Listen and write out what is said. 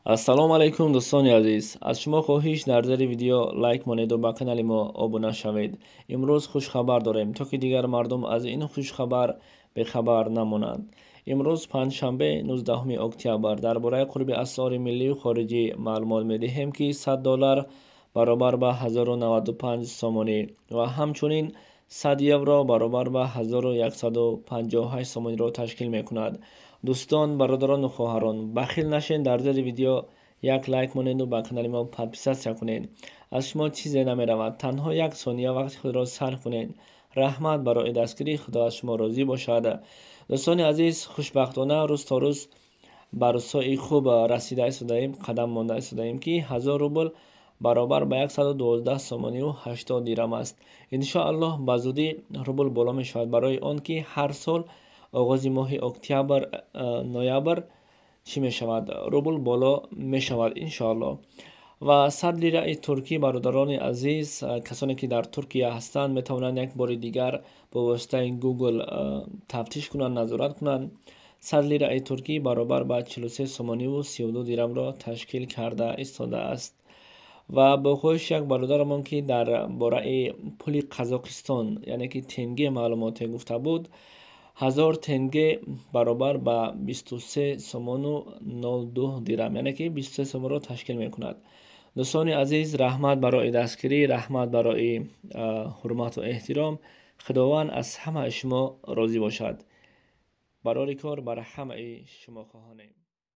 Ассалому алайкум, дӯстони азиз. Аз шумо хоҳиш: дар зери видео лайк монеду ба канали мо обуна шавед. Имрӯз хушхабар дорем, то ки дигар мардум аз ин хушхабар бехабар намонанд. Имрӯз панҷшанбе, 19 октябр, дар бораи қурби асъори миллию хориҷӣ маълумот медиҳем, ки 100 доллар баробар ба 1095 сомонӣ ва ҳамчунин 100 евро баробар ба 1158 сомониро ташкил мекунад. Дӯстон, бародарону хоҳарон, бахил нашед, дар зери видео як лайк монеду ба канали мо подписаться кунед. Аз шумо чизе намеравад, танҳо як сония вақти худро сарф кунед. Раҳмат барои дастгирӣ, Худо аз шумо розӣ бошад. Дӯстони азиз, хушбахтона, рӯз то рӯз ба рӯзҳои хуб расида истодаем, қадам монда истодаем, ки 1000 рубл баробар ба 112 сомонию 80 дирам аст. Иншоаллоҳ, ба зудӣ рубл боло мешавад, барои он ки ҳар сол оғози моҳи октябр, ноябр чӣ мешавад? Рубл боло мешавад, иншоаллоҳ. Ва 100 лираи туркӣ, бародарони азиз, касоне ки дар Туркия ҳастанд, метавонанд як бори дигар бо воситаи Гугл тафтиш кунанд, назорат кунанд. 100 лираи туркӣ баробар ба 43 сомониву 32 дирамро ташкил карда истодааст. Ва бо хоҳиши як бародарамон, ки дар бораи пули Қазоқистон, яъне ки тенге, маълумоте гуфта буд, 1000 тенге баробар ба 23 сомону 02 дирам, яъне ки 23 сомонро ташкил мекунад. Дӯстони азиз, раҳмат барои дастгирӣ, раҳмат барои ҳурмату эҳтиром. Худованд аз ҳамаи шумо розӣ бошад. Барори кор бар ҳамаи шумо хоҳонем.